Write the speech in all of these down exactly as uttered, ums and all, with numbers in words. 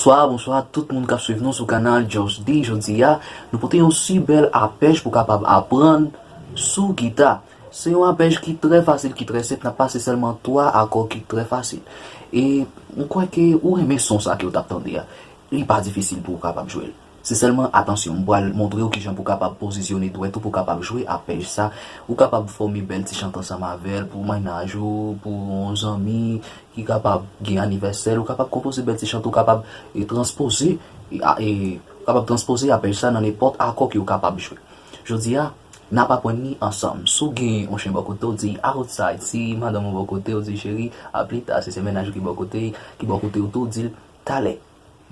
Bonswa, bonswa tout moun k ap swiv nou sou kanal Just D. Jodi a, nou pote yon si bèl apèj pou kapab aprann sou gita. Se yon apèj ki trè fasil, ki trè senp, n ap pase sèlman twa akò ki trè fasil. E m kwè ke ou renmen son sa ke w t ap tande a. Li pa difisil pou w kapab jwe l. Se sèlman, atansyon, m pral montre w kijan pou w kapab pozisyone dwèt ou pou w kapab jwe apèj sa. Ou kapab fòme bèl ti chant ansanm avè l pou mennaj ou, pou yon zanmi ki kapab gen anivèsè l, ou kapab konpoze bèl ti chant, ou kapab, e, transpoze, e, a, e, ou kapab transpoze apèj sa nan nenpòt akò ke w kapab jwe. Jodi a, n ap aprann li ansanm. Si w gen yon chen bò kote w, di l outside. Si madanm ou bò kote w, di l cheri, a pli ta. Si se mennaj ou ki bò kote, ki bò kote w tou, di l talè.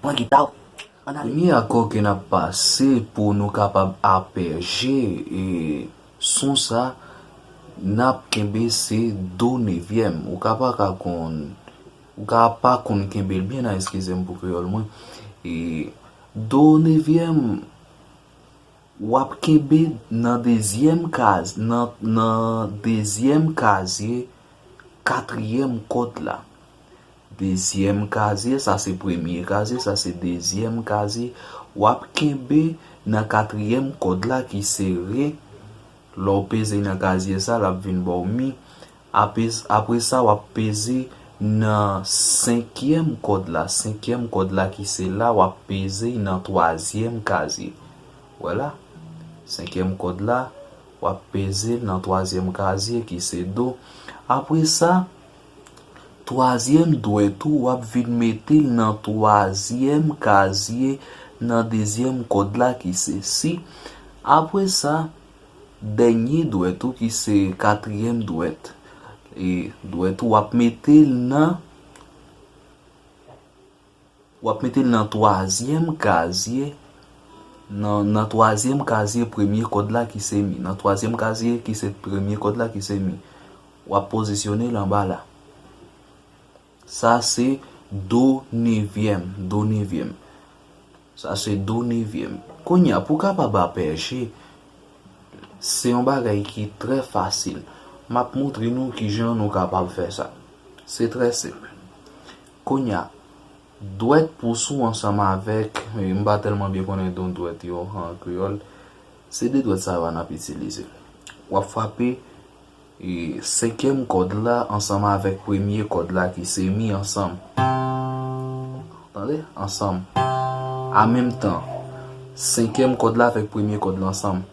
Pran gita w, ann ale. Premye akò ke n ap pase pou nou kapab apèje, e, son sa, n ap kenbe se do nevyèm. Ou ka pa ka konn, ou ka pa konn kenbe l byen, n a eskize m pou kreyòl mwen. E, do nevyèm, w ap kenbe nan dezyèm kaz-, nan, nan dezyèm kazye katriyèm kòd la. Dezyèm kazye, sa se premye kazye, sa se dezyèm kazye. W ap kenbe nan katriyèm kòd la ki se re. Lè w peze nan kazye sa, l ap vin ba w mi. Apre, apre sa, w ap peze nan senkyèm kòd la. Senkyèm kòd la ki se la, w ap peze nan twazyèm kazye. Wè la? Senkyèm kòd la, w ap peze l nan twazyèm kazye ki se do. Apre sa, twazyèm dwèt ou, w ap vin mete l nan twazyèm kazye, nan dezyèm kòd la ki se si. Apre sa, dènye dwèt ou ki se katriyèm dwèt. E dwèt ou, w ap mete l nan, w ap mete l nan twazyèm kazye, nan, nan twazyèm kazye premye kòd la ki se mi. Nan twazyèm kazye ki se premye kòd la ki se mi. W ap pozisyone l anba la. Sa se do nevyèm, do nevyèm. Sa se do nevyèm. Kounye a, pou w kapab apèje, se yon bagay ki trè fasil. M ap montre nou kijan nou kapab fè sa. Se trè senp. Kounye a, dwèt pous ou ansanm avèk, e, m pa tèlman byen konnen don dwèt yo an kreyòl. Se de dwèt sa yo a n ap itilize. W ap frape, e, senkyèm kòd la ansanm avèk premye kòd la ki se mi ansanm. Tande? Ansanm. An menm tan, senkyèm kòd la avèk premye kòd la ansanm.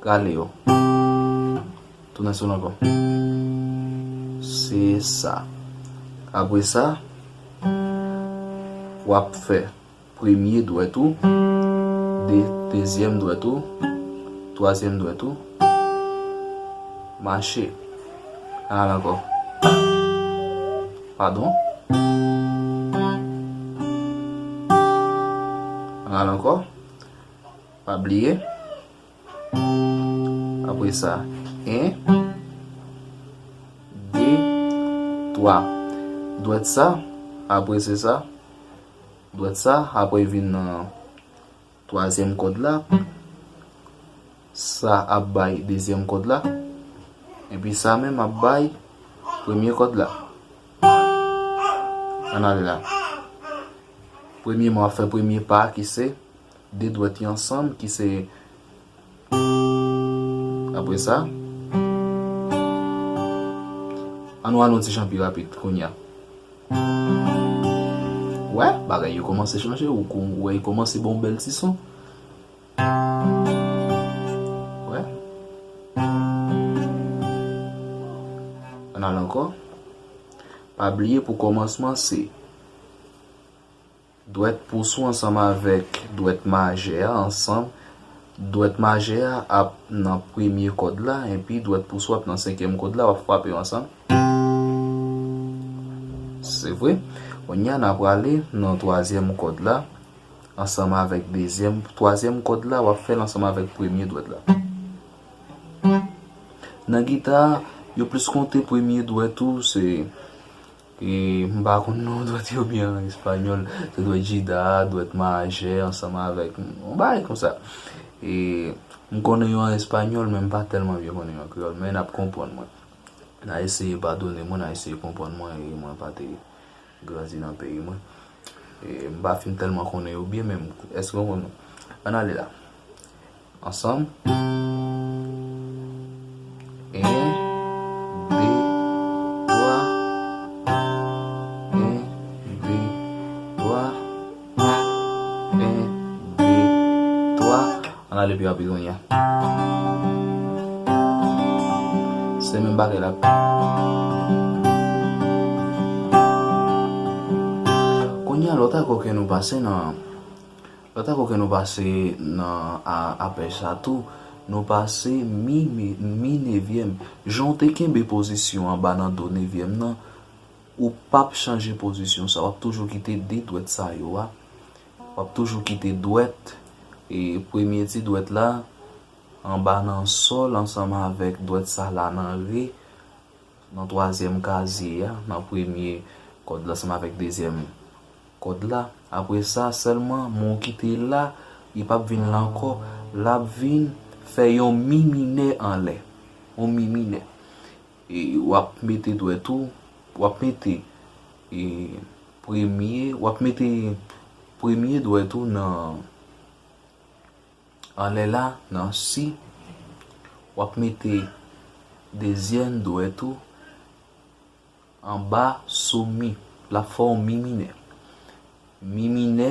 Rale yo. Tounen sou l ankò. Se sa. Apre sa, w ap fè premye dwèt ou, de, dezyèm dwèt ou, twazyèm dwèt ou, mache. Ann al ankò. Padon. Ann al ankò. Pa bliye. Apre sa, en, de, twa. Dwèt sa, apre se sa. Dwèt sa, apre vin nan twazyèm kòd la. Sa ap bay dezyèm kòd la. Epi sa menm ap bay premye kòd la. Ann ale la. Premyèman, w ap fè premye pa ki se de dwèt yo ansanm ki se, apre sa, ann nou al yon ti jan pi rapid kounye a. Wè, bagay yo kòmanse chanje, ou, ou wè, yo kòmanse ba w bèl ti son. Wè. Ann al ankò. Pa bliye pou kòmansman se dwèt pous ou ansanm avèk dwèt majè a ansanm. Dwèt majè a ap nan premye kòd la, epi dwèt pous ou ap nan senkyèm kòd la, w ap frape yo ansanm. Se vre. Kounye a, n a prale nan twazyèm kòd la, ansanm avèk dezyèm, twazyèm kòd la, w ap fè l ansanm avèk premye dwèt la. Nan gita, yo plis konte premye dwèt ou, se, e, m pa konn non dwèt yo byen an espanyòl, se dwèt jida, dwèt majè, ansanm avèk, yon bagay konsa. E, m konnen yo an espanyòl, men m pa tèlman byen konnen yo an kreyòl, men n ap konprann mwen. N a eseye padone mwen, n a eseye konprann mwen, e mwen pa te grandi nan peyi mwen. E, m pa fin tèlman konnen yo byen, men m, èske w konn yo? Ann ale la. Ansanm. En, de, twa. En, de, twa. En, de, twa. Ann ale pi rapid kounye a. Se menm bagay la. Kounye a, lòt akò ke nou pase nan, lòt akò ke nou pase nan a, apèj sa tou, nou pase mi, mi, mi nevyèm. Jan w te kenbe pozisyon anba nan do nevyèm nan, ou p ap chanje pozisyon sa, w ap toujou kite de dwèt sa yo a. W ap toujou kite dwèt, e premye ti dwèt la, anba nan sòl ansanm avèk dwèt sa la nan re, nan twazyèm kazye a, nan premye kòd la ansanm avèk dezyèm kòd la. Apre sa, sèlman men w kite la, li p ap vin la ankò, l ap vin fè yon mi minè anlè. Yon mi minè. E w ap mete dwèt ou, w ap mete, e, premye, w ap mete premye dwèt ou nan, anlè la, nan si, w ap mete dezyèm dwèt ou anba sou mi. L ap fè w mi minè. Mi minè,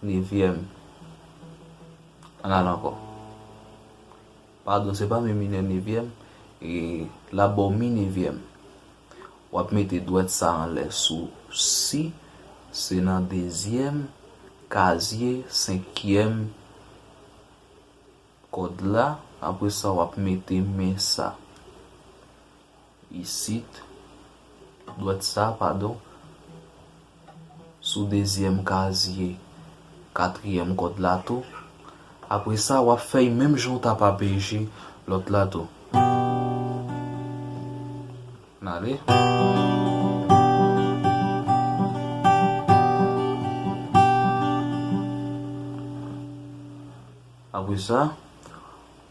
nevyèm. Ann al ankò. Padon, se pa mi minè nevyèm, e l ap ba w mi nevyèm. W ap mete dwèt sa anlè sou si, se nan dezyèm kazye senkyèm kòd la, apre sa w ap mete men sa isit, dwèt sa, padon, sou dezyèm kazye katriyèm kòd la tou. Apre sa, w ap fè l menm jan w t ap apeje lòt la tou. N ale. Apre sa,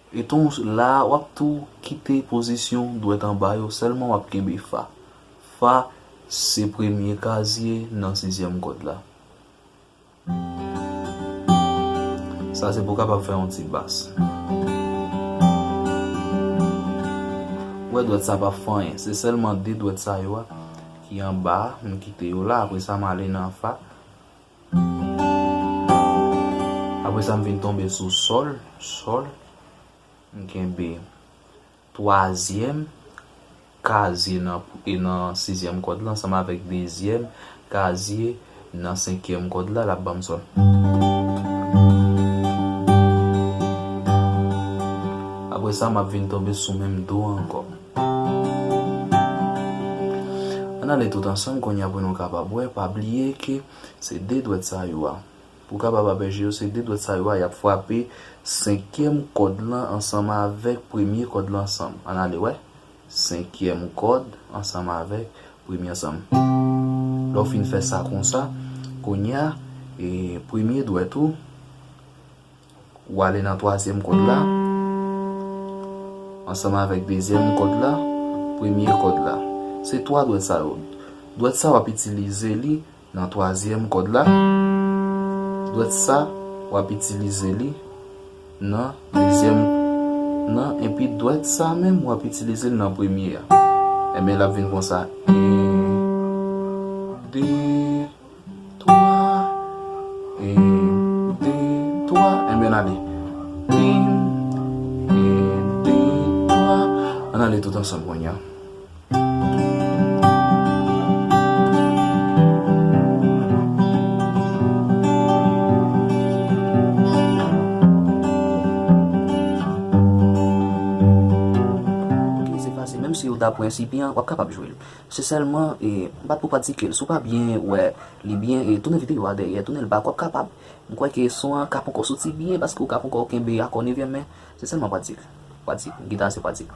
etan w la, w ap tou kite pozisyon dwèt anba yo, sèlman w ap kenbe fa. Fa se premye kazye nan sizyèm kòd la. Sa se pou w kapab fè yon ti bas. Ou wè dwèt sa p ap fè anyen. Se sèlman de dwèt sa yo a ki anba a, m kite yo la. Apre sa, m ale nan fa. Apre sa, m vin tonbe sou sòl, sòl. M kenbe twazyèm kazye nan, e nan sizyèm kòd la ansanm avèk dezyèm kazye nan senkyèm kòd la, l ap ban m sòl. Apre sa, m ap vin tonbe sou menm do a ankò. Ann ale tout ansanm kounye a pou nou kapab wè. Pa bliye ke se de dwèt sa yo a. Pou w kapab apeje yo, se de dwèt sa yo a, y ap frape senkyèm kòd lan ansanm avèk premye kòd lan ansanm. Ann ale wè. Senkyèm kòd ansanm avèk premye ansanm. Lè w fin fè sa konsa, kounye a, e, premye dwèt ou, ou ale nan twazyèm kòd la, ansanm avèk dezyèm kòd la, premye kòd la. Se twa dwèt sa yo. Dwèt sa w ap itilize li nan twazyèm kòd la. Dwèt sa, w ap itilize li nan dezyèm nan, epi dwèt sa menm, w ap itilize l nan premye a. Enben, l ap vin konsa. En, de, twa, en, de, twa. Enben, n ale. Pim, en, de, twa. Ann ale tout ansanm kounye a. Ok, se fasil. Menm si w ta prensipyan, w ap kapab jwe l. Se sèlman, e, m pa t pou pratike l. Si w pa byen wè li byen, e, tounen videyo a dèyè, tounen l bak, w ap kapab. M kwè ke son an k ap ankò soti byen paske w k ap ankò kenbe akò nevyèm, men se sèlman pratik. Pratik. Gita se pratik.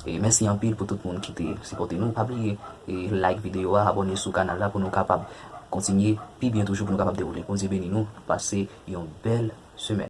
E mèsi anpil pou tout moun ki te sipòte nou. Pa bliye, e, like videyo a, abòne sou kanal la pou nou kapab kontinye pi byen toujou, pou nou kapab dewoule. Bondye beni nou. Pase yon bèl semèn.